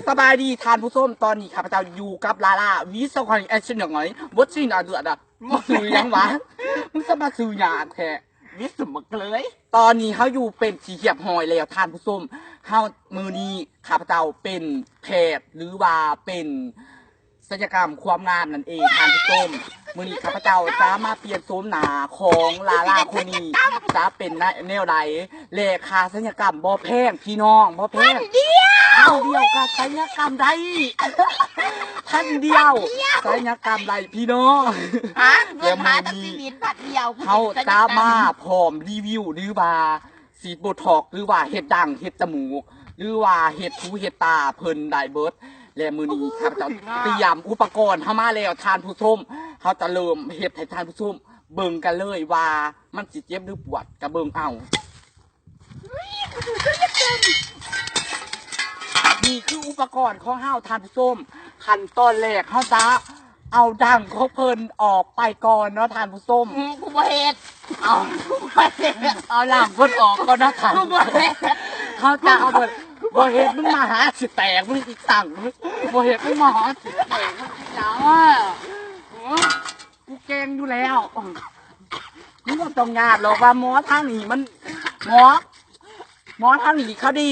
ສະບາຍດີທ່ານຜູ້ຊົມ, ຕອນນີ້ຂ້າພະເຈົ້າຢູ່ກັບລາລາ ວິສະຄອນແອັກຊັນໜ້ອຍ ບົດຊີນອາເດືອດອະ ມຶງຊື່ຫຍັງວະ? ມຶງສະມາຊື່ຍາກແທ້ ວິສະໝຶກເລີຍ. ຕອນນີ້ເຮົາຢູ່ເປັນທີ່ຮຽບຮ້ອຍແລ້ວທ່ານຜູ້ຊົມ. ເຮົາ ມື້ນີ້ຂ້າພະເຈົ້າເປັນແພດ ຫຼືວ່າເປັນສັນຍະກຳຄວາມງາມນັ້ນເອງທ່ານຜູ້ຊົມ. ມື້ນີ້ຂ້າພະເຈົ້າຈະມາປ່ຽນໂສມໜ້າຂອງລາລາຄົນນີ້ ຈະເປັນແນວໃດ ແລະ ຄ່າສັນຍະກຳບໍ່ແພງພີ່ນ້ອງ ບໍ່ແພງ. ພັນດຽວ ພັນດຽວກໍສັນຍະກຳໄດ້ ພັນດຽວ ສັນຍະກຳໄດ້ພີ່ນ້ອງ. ຫາເງິນຫາແຕ່ຊີວິດພັນດຽວ ເຮົາຈະມາພ້ອມຣີວິວ ຫຼືວ່າສີດໂບທັອກ ຫຼືວ່າເຮັດດັງ ເຮັດຈະມູກ ຫຼືວ່າເຮັດຫູເຮັດຕາ ເພິ່ນໄດ້ເບິດ. ແລະ ມື້ນີ້ຂ້າພະເຈົ້າຕຽມອຸປະກອນເຮົາມາແລ້ວທ່ານຜູ້ຊົມ. ເຮົາຈະເລີ່ມເຮັດໃຫ້ທ່ານຜູ້ຊົມເບິ່ງກັນເລີຍວ່າມັນຊິເຈັບ ຫຼື ປວດ ກະເບິ່ງເອົາ. ນີ້ຄືອຸປະກອນຂອງເຮົາທ່ານຜູ້ຊົມ. ຂັ້ນຕອນແລກເຮົາຈະເອົາດັງຂອງເພິ່ນອອກໄປກ່ອນເນາະທ່ານຜູ້ຊົມ. ອືມ ກູບໍ່ເຮັດ ເອົາ ກູບໍ່ເຮັດ ເອົາຫຼັງເພິ່ນອອກກ່ອນເນາະທ່ານ. ກູບໍ່ເຮັດ ເຮົາຈະເອົາເພິ່ນ ບໍ່ເຮັດ ມຶງມາຫາຊິແຕກ ມຶງອີກຕັ້ງ ບໍ່ເຮັດ ມຶງມາຫາຊິແຕກ ມຶງອີຫຍັງວະ? ກູເກັ່ງຢູ່ແລ້ວ ມຶງບໍ່ຕ້ອງຍາດຫຼອກວ່າໝໍທາງນີ້ມັນ ໝໍ ໝໍທາງນີ້ເຂົາດີ.